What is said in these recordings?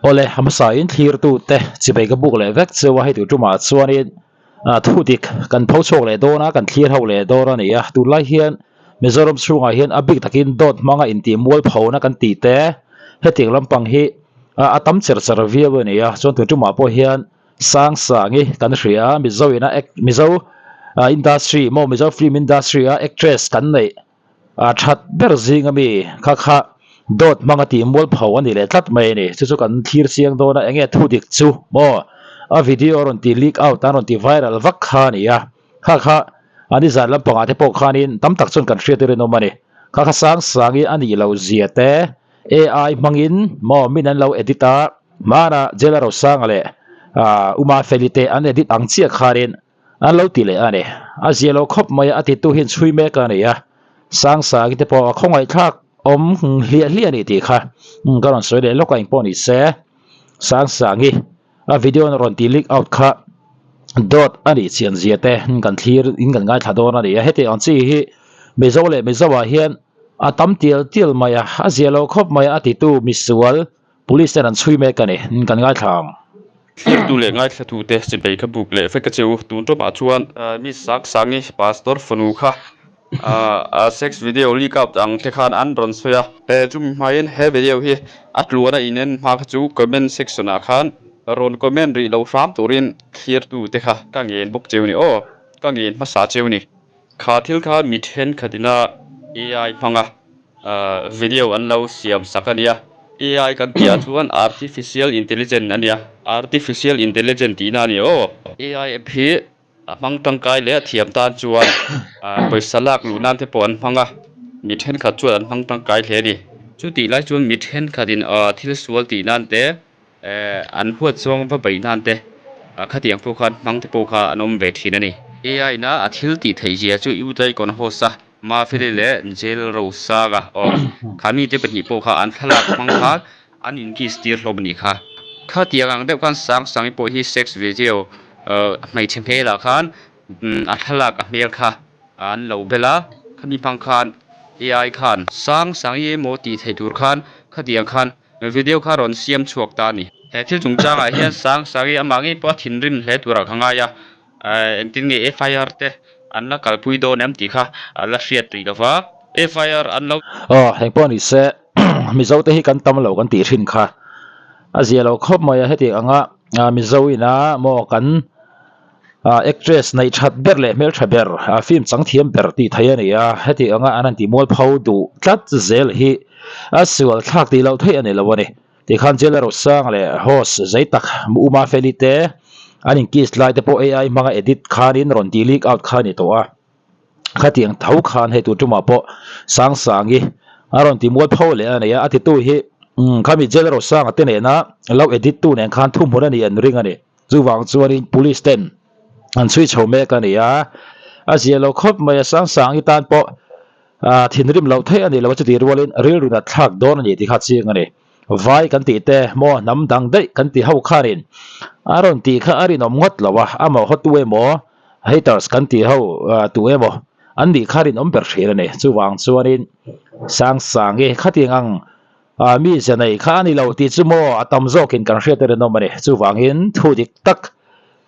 Awle, a hmasain thlirtute chipei ka buk leh vek cheu a, hei tur tumah chuanin thu dik kan pho chhuak leh dawn a, kan thlir ho leh dawn a ni a. Tunlai hian Mizoram chhungah hian a bik takin dawt hmanga intih mualphona kan tih te, hetiang lampang hi a tam cher cher viau a ni a. Chuan tun tumah pawh hian Sangsangi kan hria a, Mizo ina Mizo industry maw Mizo film industry a actress kan neih A that ber zing ami kha kha dawt hmanga tih mualpho a ni leh tlat mai a ni. Chu chu kan thlir chiang dawn a, enge thu dik chu maw? A video a rawn ti leak out a, a rawn ti viral vak kha a ni a. Kha kha a nizan lampangah te pawh khanin tam tak chuan kan hriat rinawm a ni. Kha kha sang sangi a nih loh zia te AI hmangin maw min an lo edit a, hmana Jela Rosanga leh Uma Feli te an edit ang chiah khanin An lo ti leh a ni. A zia lo khawp mai a, a titu hian chhui mek a ni a. Sangsangi te pawh a khawngaihthlak awm hliah hliah a ni tih kha ka rawn sawi leh lawk a engpawh ni se. Sangsangi a video an rawn ti leak out kha dawt a nih chian zia te kan thlir in kan ngaithla dawn a ni a. Heti ang chi hi Mizo leh Mizo ah hian a tam tial tial mai a, a zia lo khawp mai a, a titu misual Police ten an chhui mek a ni, kan ngaithla ang. Thirtu leh ngaithlatute chibei kha buk leh vek a cheu. Tun tawpah chuan Miss Sangsangi Pastor fanu kha a sex video leak out ang te khan an rawn sawi a. Chumi hmain he video hi a tluan a inen hma kha chu comment section ah khan rawn comment rih lo hram turin thlirtute kha ka ngen bawk cheu ni aw, ka ngen hmasa cheu ni. Kha thil kha mi thenkhatin a AI hmanga video an lo siam sak a nia. AI kan tih ah chuan Artificial Intelligent a nia. Artificial Intelligent tihna a ni aw. AI app hi a hmang tangkai leh a thiam tan chuan pawisa lak luh nan te pawh an hmang a, mi thenkhat chuan an hmang tangkai hle a ni. Chutih lai chuan mi thenkhatin thil sual tih nan te An huat zawng va beih nan te khatiang pawh khan hmang te pawh kha an awm ve thin a ni. AI na a thil tih theih zia chu Uday Kawnhosa, Mafeli leh Jail Rosaga aw kha mite pahnih pawh kha an thlalak hmang khan an in kiss tir hlawm a nih kha. Khatiang ang deuh khan Sangsangi pawh hi sex video hmeichhe hmelah khan a thlalak a hmel kha an lo bel a, khami hmang khan AI khan Sangsangi emaw tih theih tur khan khatiang khan Video kha rawn siam chhuak ta a ni. He thil chungchangah hian Sangsangi amah ngei pawh a thinrim hle turah ka ngai a, engtin nge FIR te an la kalpui dawn em tih kha a la hriat tih lova, FIR an lo. Aw, heng pawh ni se, Mizo te hi kan tam lo kan tih thin kha a zia lo khawp mai a, hetiang anga Mizo ina maw kan actress neih that ber leh hmeltha ber, film chang thiam ber tih theih a ni a, heti anga an han tih mualpho duh tlat zel hi a sual thlak tih loh theih a ni lo a ni. Tikhan Jailer Rosang leh host zei tak Uma Feli te an in kiss lai te pawh AI hmanga edit khanin rawn tih leak out kha a ni tawh a, khatiang tho khan hei tur tumah pawh Sangsangi a rawn ti mualpho leh a ni a, a titu hi khami Jailer Rosanga te nena lo edit tu nen khan thuhmun a nih an ring a ni. Chuvang chuanin police ten an chhui chho mek a ni a, a zia lo khawp mai a, Sangsangi tan pawh thinrim loh theih a ni lo a, chutih rualin rilru nat thlak dawn a ni tih kha chiang a ni. Vai kan tih te maw hnam dang daih kan ti ho khanin a rawn tih kha a rinawm ngawt lo a, amah hawtu emaw haters kan tih ho tu emaw an nih kha rinawm ber thin a ni. Chuvang chuanin Sangsangi khatiang ang Mi ze nei kha a ni lo tih chu maw a tam zawkin kan hriat a rinawm a ni. Chuvangin thu dik tak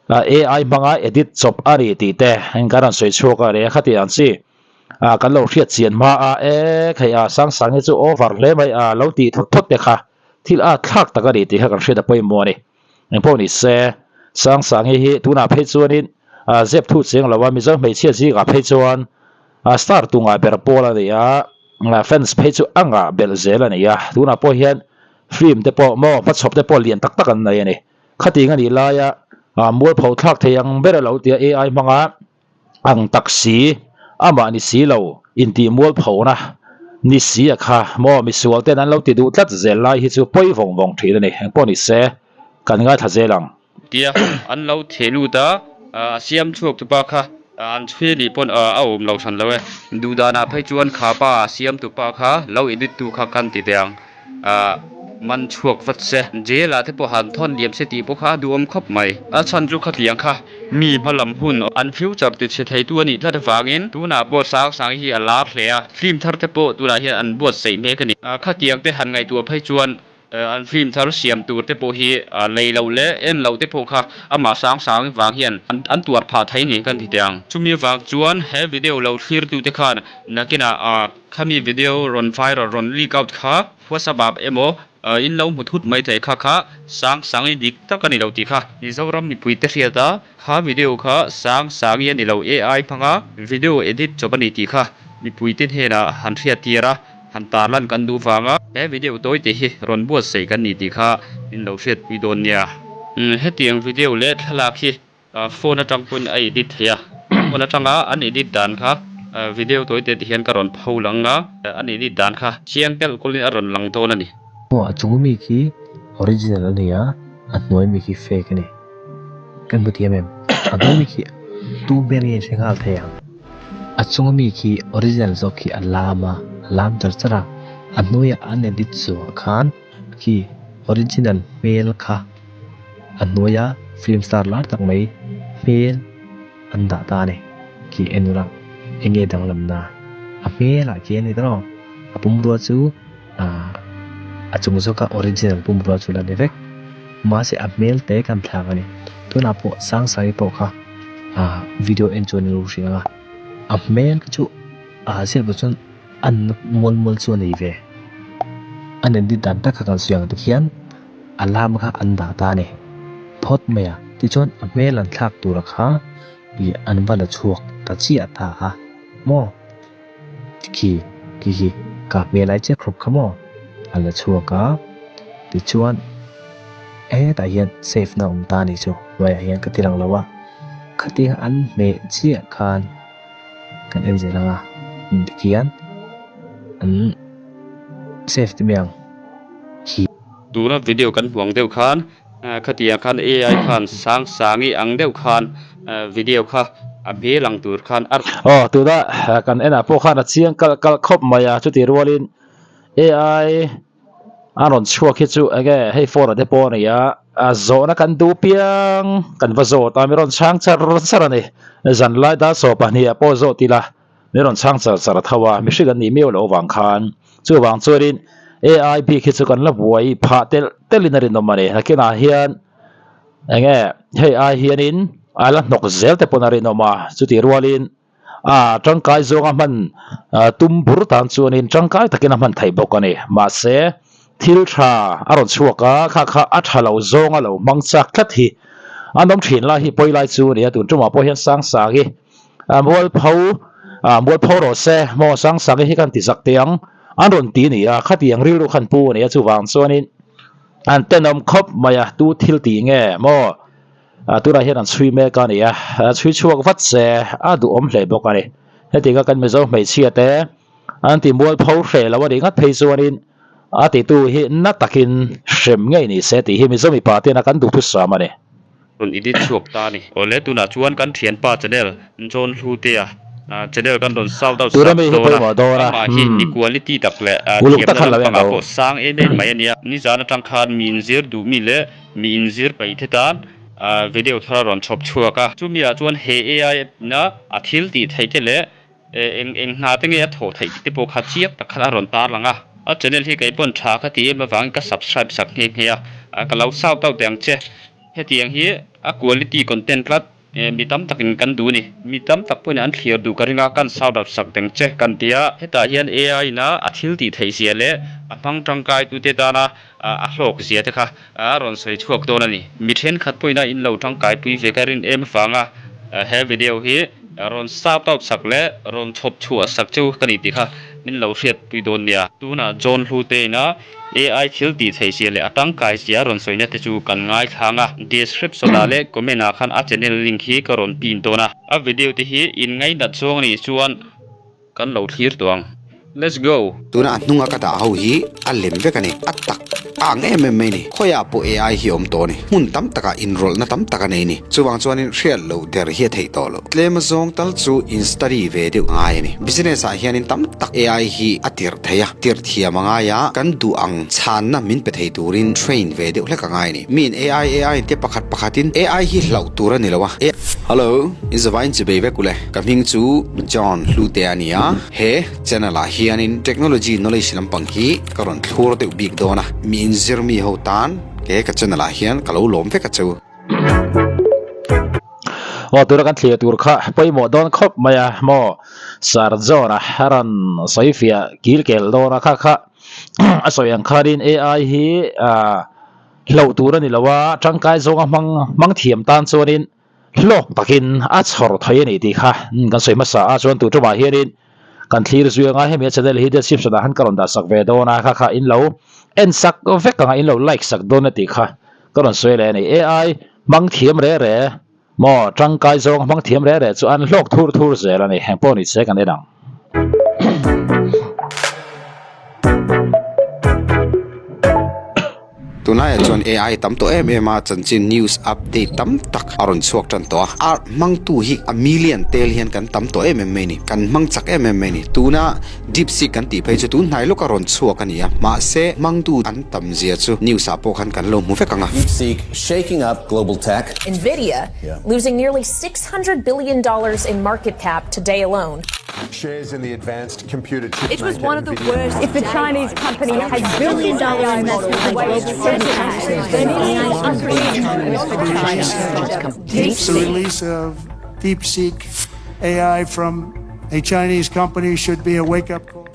AI hmanga edit chawp a ni tih te kan rawn sawi chhuak a ni a, khati ang chi kan lo hriat chian hma a e khei a Sangsang hi chu over hle mai a lo tih thawt thawt te kha thil at thlak tak a ni tih kha kan hriat a pawimawh a ni. Engpawh ni se Sangsangi hi tunah phei chuanin zep thu cheng lo a, Mizo hmeichhia zingah phei chuan star tungah ber pawl a ni a. Fans phei chu a ngah belh zel a ni a, tunah pawh hian film te pawh maw hmachhawp te pawh lian tak tak an nei a ni. Khating a nih laia mualpho thlak thei ang ber a lo tia AI hmanga ang tak si, amah ni si lo intih mualphona ni si a kha maw misual ten an lo ti duh tlat zel lai hi chu pawi vawng vawng thin a ni. Engpawh ni se kan ngaithla zel ang. Tia an lo theh lut a, a siam chhuak tupa kha an chhui anih pawn a awm lo hran lo e. Duhdanah phei chuan kha pa a siam tupa kha lo edit tu kha kan ti teh ang, man chhuak vat se. Jail ah te pawh han thawn liam se tih pawh kha a duhawm khawp mai. A chhan chu khatiang kha mi hma lam hun an future ti chhe theitu anih tlat avangin tunah pawh sang sang hi a lar hle a, film thar te pawh tunah hian an buatsaih mek a ni. Khatiang te han ngaihtuah phei chuan. An film thar siam tur te pawh hi lei loh leh en loh te pawh kha amah sang sang vang hian an tuar phah thei ni kan ti teh ang. Chumi avang chuan he video lo thlir tu te khan nakinah khami video rawn viral rawn leak out kha WhatsApp ah emaw in lo hmu thut mai thei kha kha sang sangi dik tak a ni lo tih kha Mizoram mipui te hriat a kha video kha sang sangi a ni lo AI hmanga video edit chawp a ni tih kha mipui te hnenah han hriat tir a. Han tarlan kan duh vanga he video tawi te hi rawn buatsaih kan ni tih kha min lo hriatpui dawn nia. Hetiang video leh thlalak hi phone atang pawhin a edit thei a, phone atanga an edit dan kha video tawi te ti hian ka rawn pho lang a, an edit dan kha chiang telh kawlin a rawn lang dawn a ni. Aw a chung mi khi original a ni a, a hnuai mi khi fake a ni. Kan hmu thiam em? A hnuai mi khi tu hmel nge in hre nghal thei ang? A chunga mi khi original zawk khi a lam a, a lam char char a, a hnuaia an edit zawhah khan khi original hmel kha a hnuaia film star lar tak mai hmel an dah ta a ni. Khi en ula eng nge danglamna? A hmelah khi a ni ta lo, a pumrua chu ah a chung zawka original pumrua chu la ni vek. Mahse a hmel te kan thlak a ni. Tunah pawh Sangsangi pawh kha ah video en chuan in lo hria ang a, a hmel kha chu ah ziak loh chuan a nawk mual mual chu a nei ve. A nen dan tak kha kan sawi ang tikhian a lam kha an dah ta a ni phawt mai a. Tichuan a hmel an thlak tura kha ih an va la chhuak ta chiah ta a maw? Khi khi khi ka hmel ai chiah khawp kha maw a la chhuak a tichuan hetah hian save na awm ta a nih chu hnuaiah hian ka ti lang lo a khatia an hmeh chiah khan kan en zel ang a tikhian an save te mai ang khi. Tuna video kan hmuh ang deuh khan Khatiang khan AI khan sang sangi ang deuh khan video kha a hmel ang tur khan a. Aw tuna kan enah pawh khan a chiang kalh kalh khawp mai a, chutih rualin AI a rawn chhuak hi chu enge hei phone ah te pawh a ni a, zawhna kan duh piang kan va zawt a, mi rawn chhang char char a ni, zanlai dar 22 ah pawh zawt ila Mi rawn chhang char char a tho a, mihring an nih miau loh avang khan. Chuvang chuanin AI bik hi chu kan la buai phah telh telhin a rinawm a ni. Nakinah hian eng nge hei ai hianin a la hnawk zel te pawn a rinawm a, chutih rualin a tangkai zawnga hman tum bur tan chuanin tangkai takin a hman theih bawk a ni. Mahse thil tha a rawn chhuak a, kha kha a tha lo zawnga lo hmang chak tlat hi an awm thin lai hi pawi lai chu a ni a, tun tumah pawh hian Sangsang hi Mualpho mualpho rawh se maw Sangsangi hi kan ti zak teh ang an rawn ti a ni a, khatiang rilru khan pu a ni a, chuvang chuanin an tenawm khawp mai a, tu thil tih nge maw tunah hian an chhui mek a ni a, chhui chhuak vat se a duhawm hle bawk a ni. Hetianga kan Mizo hmeichhia te an ti mualpho hreh lo a nih ngat phei chuanin a titu hi na takin hrem ngei ni se tih hi Mizo mipa tena kan duhthusam a ni. Rawn edit chhuak ta a ni. Awle tunah chuan kan thianpa channel John Hlutea channel kan rawn shout out Tuna sak mi hi dawn a, pawimawh dawn a, amah hi umm mi quality tak leh uluk tak thiamna khan lo en lampangah lo. pawh sang em em mai a nia. Nizan atang khan mi inzir duh mi leh mi inzir peih te tan video thar a rawn chhawp chhuak a. Chumi ah chuan he AI ina a thil tih theih te leh eng eng hna te nge a thawh theih tih te pawh kha chiang tak khan a rawn tar lang a. A channel hi kei pawn tha ka ti em avangin ka subscribe sak nghe nghe a, ka lo shout out teh ang che. Hetiang hi a quality content tlat mi tam takin kan duh a ni. Mi tam tak pawhin an thlir duh ka ring a, kan shout out sak deng che kan ti a. Hetah hian AI ina a thil tih theih zia leh a hmang tangkai tute tana a hlawk zia te kha a rawn sawi chhuak dawn a ni. Mi thenkhat pawhin a in lo tangkaipui ve ka rin em avanga he video hi rawn shout out sak leh rawn chhawp chhuah sak chu ka ni tih kha min lo hriatpui dawn nia. Tunah John Hlute ina AI thil tih theih zia leh a tangkai zia a rawn sawina te chu kan ngaithlang a, description ah leh comment ah khan a channel link hi ka rawn pin dawn a. A video te hi in ngainat zawng a nih chuan kan lo thlir tawh ang. Let's go! Tuna a hnunga ka dah ho hi a lem vek a ni, a tak a ang em em mai a ni. Khawiah pawh AI hi a awm tawh a ni, hmun tam takah inrawlhna tam tak a nei a ni. Chuvang chuanin hriat loh der hi a theih tawh loh. Tlem azawng tal chu in study ve deuh ngai a ni. Business ah hianin tam tak AI hi a tirh thei a, tirh thiam a ngai a, kan duh ang chhanna min pe thei turin train ve deuh hlek a ngai a ni. Miin AI AI te pakhat pakhatin AI hi hlauh tur a ni lo a. Hello, in zavain chi bei vek ule. Ka hming chu John Hlute a ni a, he channel ah hianin technology knowledge lampang hi ka rawn thlur deuh bik dawn a, mi inzir mi ho tan he ka channel ah hian ka lo lawm vek a cheu. Aw tura kan thlir tur kha pawimawh dawn khawp mai a maw Sir John a rawn sawi fiah kil kel dawn a kha kha a sawi ang khanin AI hi ah Hlauh tur a ni lo a, tangkai zawnga hmang hmang thiam tan chuanin hlawk takin a chhawr thei a ni tih kha kan sawi hmasa a, chuan tu tumah hianin kan thlir zui anga hemi a channel hi description ah han ka rawn dah sak ve dawn a, kha kha in lo en sak vek anga in lo like sak dawn a tih kha ka rawn sawi leh a ni. AI hmang thiam re re maw tangkai zawnga hmang thiam re re chu an hlawk thur thur zel a ni, heng pawh ni se kan en ang. Tunlaiah chuan AI tam tawh em em a, chanchin news update tam tak a rawn chhuak tan tawh a. A hmangtu hi a million tel hian kan tam tawh em em mai a ni, kan hmang chak em em mai a ni. Tuna DeepSeek kan tih phei chu tun hnai lawka rawn chhuak a ni a, mahse hmangtu an tam zia chu news ah pawh khan kan lo hmu vek ang a. DeepSeek shaking up global tech. Nvidia losing nearly $600 billion in market cap today alone. Shares in the advanced computer chip It was maker one of the Nvidia worst If the Chinese company has billion dollar investment by global DeepSeek. The release of DeepSeek AI from a Chinese company should be a wake-up call.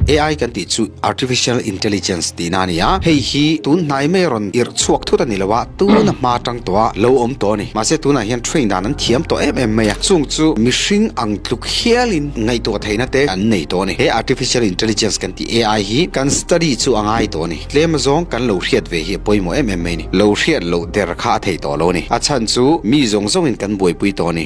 AI kan tih chu Artificial Intelligence tihna a ni a, hei hi tun hnai mai rawn irh chhuak thut a ni lo a, tuna hma tang tawh a lo awm tawh a ni. Mahse tunah hian train dan an thiam tawh em em mai a, chung chu mihring ang tluk hialin ngaihtuah theihna te an nei tawh a ni. He Artificial Intelligence kan tih AI hi kan study chu a ngai tawh a ni. Tlem azawng kan lo hriat ve hi a pawimawh em em mai a ni. Lo hriat loh der kha a thei tawh lo a ni. A chhan chu mi zawng zawngin kan buaipui tawh a ni.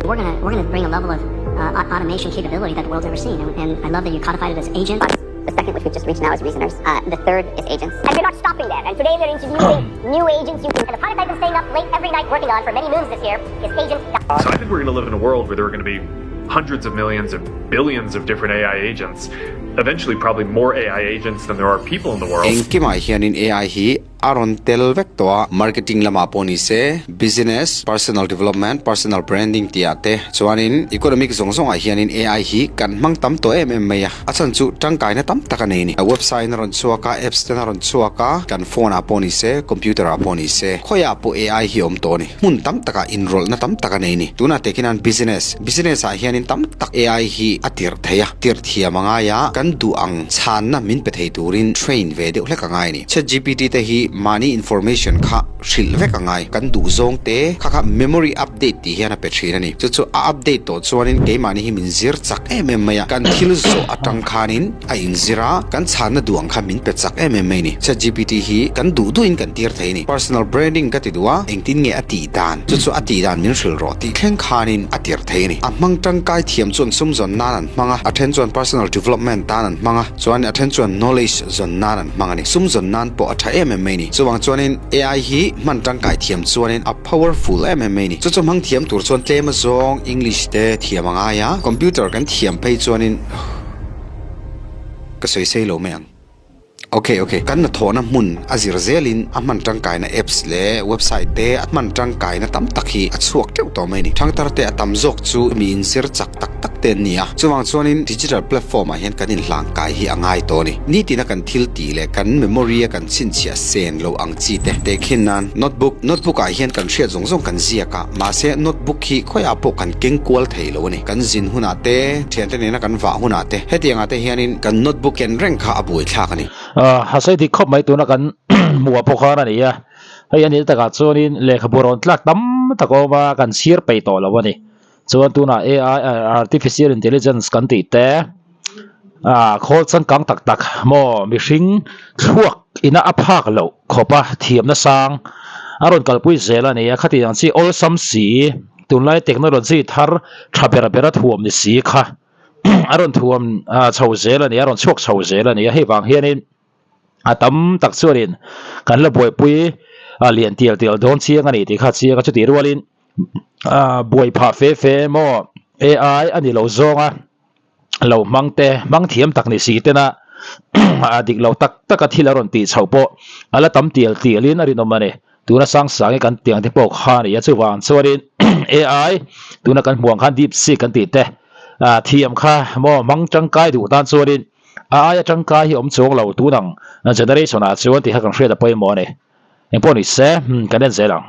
We're gonna we're gonna bring a level of uh, automation capability that the world's never seen, and, and I love that you codified it as agents. The second, which we've just reached now, is reasoners. Uh, the third is agents. And we're not stopping there. And today we're introducing new agents you can. And the product I've been staying up late every night working on for many moons this year is Agent. So I think we're going to live in a world where there are going to be hundreds of millions of billions of different AI agents. Eventually, probably more AI agents than there are people in the world. Engkimah hianin AI hi A rawn tel vek tawh a, marketing lamah pawh ni se, business, personal development, personal branding tih ah te chuanin economic zawng zawngah hianin AI hi kan hmang tam tawh em em mai a, a chhan chu tangkaina tam tak a nei a ni. Website a rawn chhuak a, apps ten a rawn chhuak a, kan phone ah pawh ni se, computer ah pawh ni se, khawiah pawh AI hi a awm tawh a ni. Hmun tam takah inrawlhna tam tak a nei a ni. Tunah te khian business, business ah hianin tam tak AI hi a tirh thei a, tirh thiam a ngai a, kan duh ang chhanna min pe thei turin train ve deuh hlek a ngai a ni. ChatGPT te hi mahni information kha hrilh vek a ngai. Kan duh zawng te kha kha memory update tih hian a pe thin a ni. Chu chu a update tawh chuanin keimahni hi min zir chak em em mai a, kan thil zawh atang khanin a inzir a, kan chhanna duh ang kha min pe chak em em mai a ni. ChatGPT hi kan duh duhin kan tir thei a ni. Personal branding ka ti duh a, engtin nge a tih dan, chu chu a tih dan min hrilh rawh tih thleng khanin a tir thei a ni. A hmang tangkai thiam chuan sum zawn nan an hmang a, a then chuan personal development tan an hmang a, chuan a then chuan knowledge zawn nan an hmang a ni. Sum zawn nan pawh a tha em em mai a ni. Chuvang chuanin AI hi hman tangkai thiam chuanin a powerful em em mai a ni. Chu chu hmang thiam tur chuan tlem azawng English te thiam a ngai a, computer kan thiam phei chuanin ka sawi sei lo mai ang. Ok ok, kan hnathawhna hmun a zir zelin a hman tangkaina apps leh website te a hman tangkaina tam tak hi a chhuak teuh tawh mai a ni. Thangtar te a tam zawk chu mi inzir chak tak tak te an ni a, chuvang chuanin digital platform ah hian kan inhlangkai hi a ngai tawh a ni. Nitina kan thil tih leh kan memory a kan chhinchhiah sen loh ang chi te tehkhin nan notebook, notebook ah hian kan hriat zawng zawng kan ziak a, mahse notebook hi khawiah pawh kan keng kual thei lo a ni. Kan zin hunah te, thiante nena kan vah hunah te, hetiangah te hianin kan notebook ken reng kha a buaithlak a ni. A sawi dik khawp mai tuna kan hmuh pawh khan a ni a, hei a nih takah chuanin lehkhabu rawn tlak tam tak a awm a, kan chhiar peih tawh lo a ni. Chuan tunah AI Artificial Intelligence kan tih te ah khawl changkang tak tak maw mihring thluak ina a phak loh khawpa thiamna sang a rawn kalpui zel a ni a, khatiang ang chi awlsam si tunlai technology thar tha ber ber a thuam ni si kha a rawn thuam chho zel a ni a, a rawn chhuak chho zel a ni a, hei vang hianin a tam tak chuanin kan la buaipui a lian tial tial dawn chiang a ni tih kha chiang a chutih rualin ah buai phah fe fe maw AI a ni lo zawng a lo hmang te hmang thiam tak ni si tena a dik lo tak tak a thil a rawn tih chhoh pawh a la tam tial tial in a rinawm a ni. Tuna Sangsangi kan tih ang te pawh kha a ni a, chuvang chuanin AI tuna kan hmuh ang khan DeepSeek kan tih te thiam kha maw hmang tangkai duh tan chuanin a aia tangkai hi awm chuang lo tun ang generation ah chuan tih kha kan hriat a pawimawh a ni. Engpawh ni se kan en zel ang.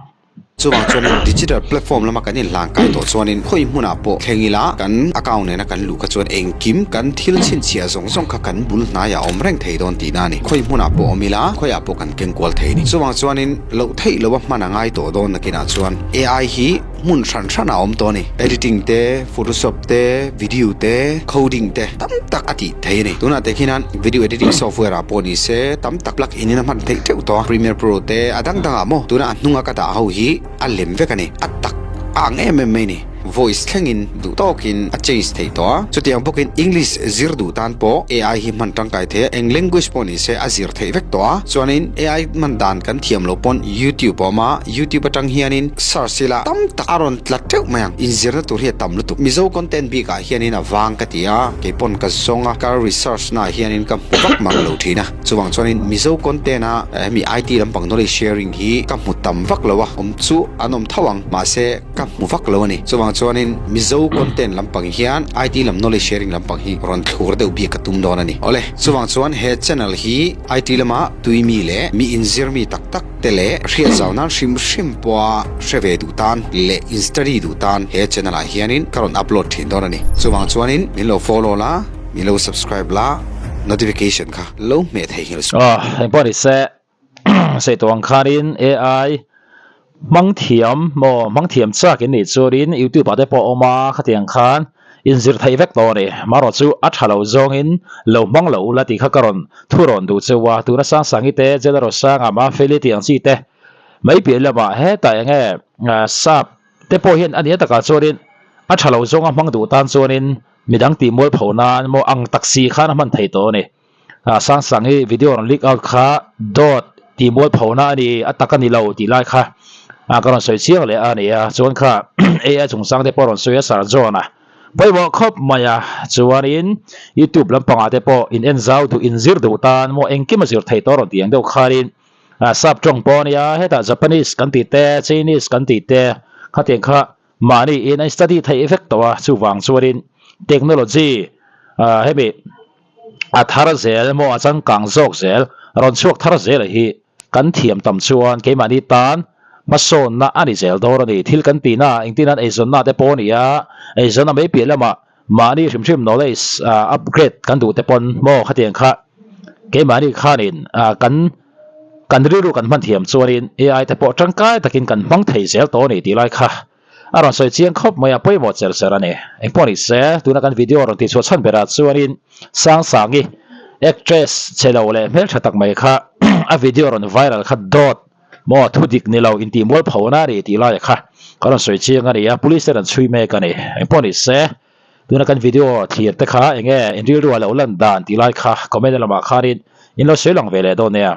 Chuvang chuanin digital platform lama kan inhlan kai tawh chuanin khawi hmunah pawh thleng ila kan account nena kan luh kha chuan engkim kan thil chhinchhiah zawng zawng kha kan bul hnaiah a awm reng thei dawn tihna a ni. Khawi hmunah pawh awm ila khawiah pawh kan keng kual thei a ni. Chuvang chuanin loh theih loha hman a ngai tawh dawn nakinah chuan AI hi hmun hran hranah a awm tawh a ni. Editing te, photoshop te, video te, coding te tam tak a tih thei a ni. Tunah te khian video editing software ah pawh ni se tam tak plug in in a hman theih teuh tawh a, Premiere Pro te a dang dangah maw tuna a hnunga ka dah ho hi a lem vek a ni. A tak a ang em em mai a ni. Voice thlengin duh tawkin a change theih tawh a, chutiang bawkin English zir duh tan pawh AI hi hman tangkai thei a, eng language pawh ni se a zir theih vek tawh a, chuanin AI hman dan kan thiam loh pawn YouTube a awm a, YouTube atang hianin search ila tam tak a rawn tla teuh mai ang, inzirna tur hi a tam lutuk. Mizo content bikah hianin a vang ka ti a, kei pawn ka zawng a, ka research naah hianin ka hmu vak mang lo thin a, chuvang chuanin Mizo content a hemi IT lampang knowledge sharing hi ka hmu tam vak lo a, awm chu an awm tho ang, mahse, Ka hmu vak lo a ni. Chuvang chuanin Mizo content lampang hian IT lam knowledge sharing lampang hi rawn thlur deuh bik ka tum dawn a ni. Awle, chuvang chuan he channel hi IT lama tui mi leh mi inzir mi tak tak te leh hriat zau nan hrim hrim pawha hre ve duh tan leh in study duh tan he channel ah hianin ka rawn upload thin dawn a ni. Chuvang chuanin min lo follow la, min lo subscribe la, notification kha lo hmeh thei nghilh suh. Aw, engpawh ni se. Sei tawh ang khanin AI hmang thiam maw hmang thiam chak in nih chuanin youtube ah te pawh a awm a khatiang khan inzir theih vek tawh a ni marawh chu a tha lo zawngin lo hmang lo ula tih kha ka rawn thu rawn duh cheu a tuna Sangsangi te General Sanga Mafeli tih ang chi te mai piah lamah hetah eng nge sap te pawh hian a nia takah chuanin a tha lo zawnga hmang duh tan chuanin midang tih mualpho nan maw ang taksi khan a hman thei tawh a ni. Ah Sangsang hi video rawn leak out kha dawt tih mual phona a ni a tak a ni lo tih lai kha ah ka rawn sawi chiang leh a ni a chuan kha AI chungchang te pawh rawn sawi a Sir John a pawimawh khawp mai a chuanin youtube lampangah te pawh in en zau duh in zir duh tan maw engkim a zir theih tawh rawn tih ang deuh khanin ah sap tawng pawh a nia hetah Japanese kan tih te Chinese kan tih te khatiang kha mahni in an study theih vek tawh a chuvang chuanin technology ah hemi a thar zel emaw a changkang zawk zel rawn chhuak thar zel a hi kan thiam tam chuan keimahni tan hmasawnna a ni zel dawn a ni. Thil kan tihna engtin an eizawnna te pawh a ni a, eizawnna mai piah lamah mahni hrim hrim knowledge upgrade kan duh te pawn maw khatiang kha keimahni khanin kan kan rilru kan hman thiam chuanin AI te pawh tangkai takin kan hmang thei zel tawh a ni tih lai kha A rawn sawi chiang khawp mai a, pawimawh cher cher a ni. Engpawh ni se, tuna kan video rawn tihchhuah chhan berah chuanin Sangsangi actress che lo leh hmeltha tak mai kha a video rawn viral kha dawt maw thu dik ni lo intih mual phona a ni tih laia kha ka rawn sawi chiang a ni a, police te rawn chhui mek a ni. Engpawh ni se, tuna kan video thlir te kha enge in rilru a lo lan dan tih lai kha comment lamah khanin in lo sawi lang ve leh dawn nia.